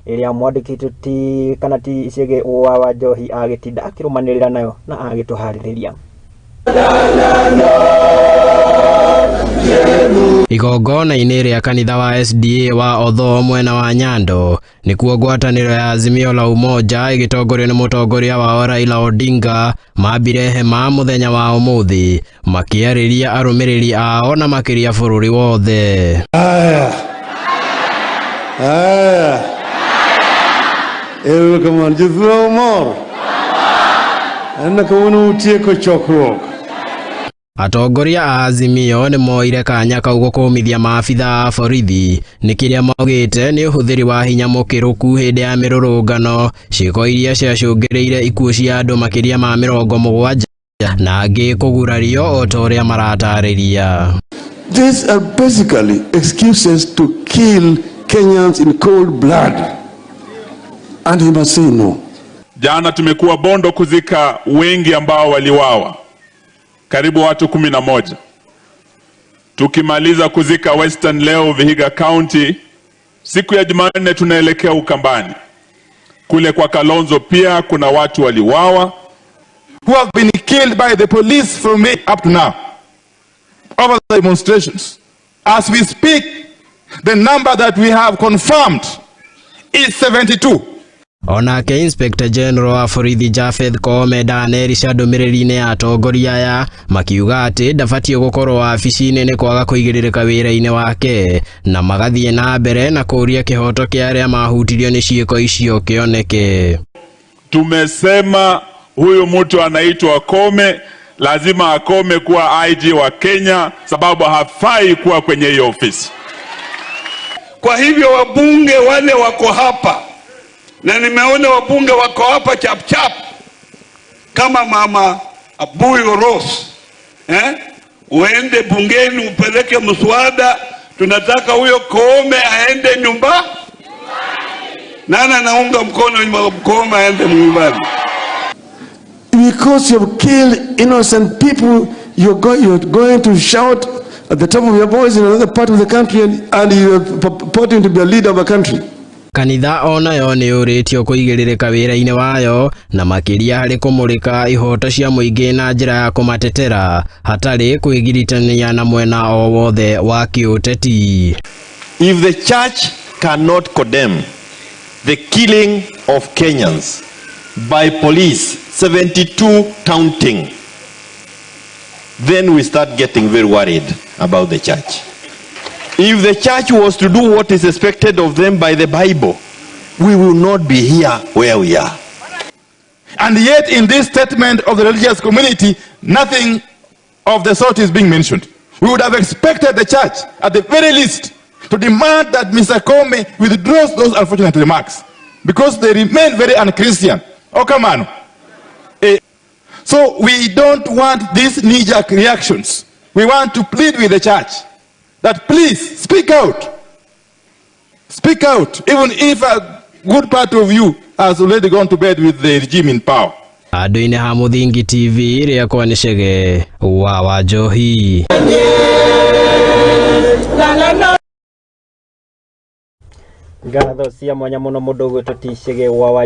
Ĩrĩa mwandĩki ti kana ti Chege wa Wanjohi agĩtinda akĩrũmanĩrĩra nayo na agĩtũharĩrĩria. Igongona-inĩ rĩa kanitha wa SDA wa Odho mwena wa Nyando nĩkuo ngwatanĩro ya Azimio la Umoja ĩgĩtongorio nĩ mũtongoria wao Raila Odinga mambire hema mũthenya wa ũmũthĩ makĩarĩria arũmĩrĩri ao na makĩria bũrũri wothe. Haya. Haya. Erokamano. Jothurwa mor. Aneno kawuono utieko chokruok. Atongoria a Azimio nĩ moire kanya kau gũkũmithia maabitha a borithi nĩ kĩrĩa maugĩte nĩ ũhũthĩri wa hinya mũkĩrũku hĩndĩ ya mĩrũrũngano, ciĩko iria ciacũngĩrĩirie ikuũ cia andũ makĩria ma 70 na angĩ kũgurario o ta ũrĩa maratarĩria. These are basically excuses to kill Kenyans in cold blood. And he must say no. Jana tumekuwa Bondo kuzika wengi ambao waliwawa, karibu watu 11. Tukimaliza kuzika Western leo Vihiga County, siku ya Jumanne tunaelekea Ukambani. Kule kwa Kalonzo pia kuna watu waliwawa. Who have been killed by the police from May up to now over the demonstrations. As we speak, the number that we have confirmed is 72. Onake Inspector General wa borithi Japheth Koome ndanerisha ndũmĩrĩri-inĩ ya atongoria aya makiuga atĩ ndabatiĩ gũkorwo wabici-inĩ nĩ kwaga kũigĩrĩrĩka wĩra-inĩ wake na magathiĩ na mbere na kũũria kĩhoto kĩa arĩa mahutirio nĩ ciĩko icio kĩoneke. Tumesema huyu mtu anaitwa Koome lazima akome kuwa IG wa Kenya, sababu hafai kuwa kwenye hiyo ofisi. Kwa hivyo wabunge wale wako hapa, na nimeona wabunge wako hapa chap chap, kama mama Abuyo Rose, eh? Uende bungeni upeleke mswada, tunataka huyo Koome aende nyumba. Nani anaunga mkono Koome aende nyumbani? Because you've killed innocent people, you're going to shout at the top of your voice in another part of the country and you're purporting to be a leader of a country. Kanitha onayo nĩ yũrĩtio kũigĩrĩrĩka wĩra-inĩ wayo na makĩria harĩ kũmũrĩka ihoto cia mũingĩ na njĩra ya kũmatetera hatarĩ kwĩgiritania na mwena o wothe wa kĩũteti. If the church cannot condemn the killing of Kenyans by police, 72 counting, then we start getting very worried about the church. If the church was to do what is expected of them by the Bible, we will not be here where we are. And yet, in this statement of the religious community, nothing of the sort is being mentioned. We would have expected the church, at the very least, to demand that Mr. Koome withdraws those unfortunate remarks because they remain very unchristian. Oh, come on. So we don't want these knee-jerk reactions. We want to plead with the church that please speak out. Speak out, even if a good part of you has already gone to bed with the regime in power. Handũ-inĩ ha Mũthingi TV rĩakwa nĩ Chege wa Wanjohi. Ngatho cia mwanya mũno mũndũ ũgwĩtwo ti Chege wa Wanjohi.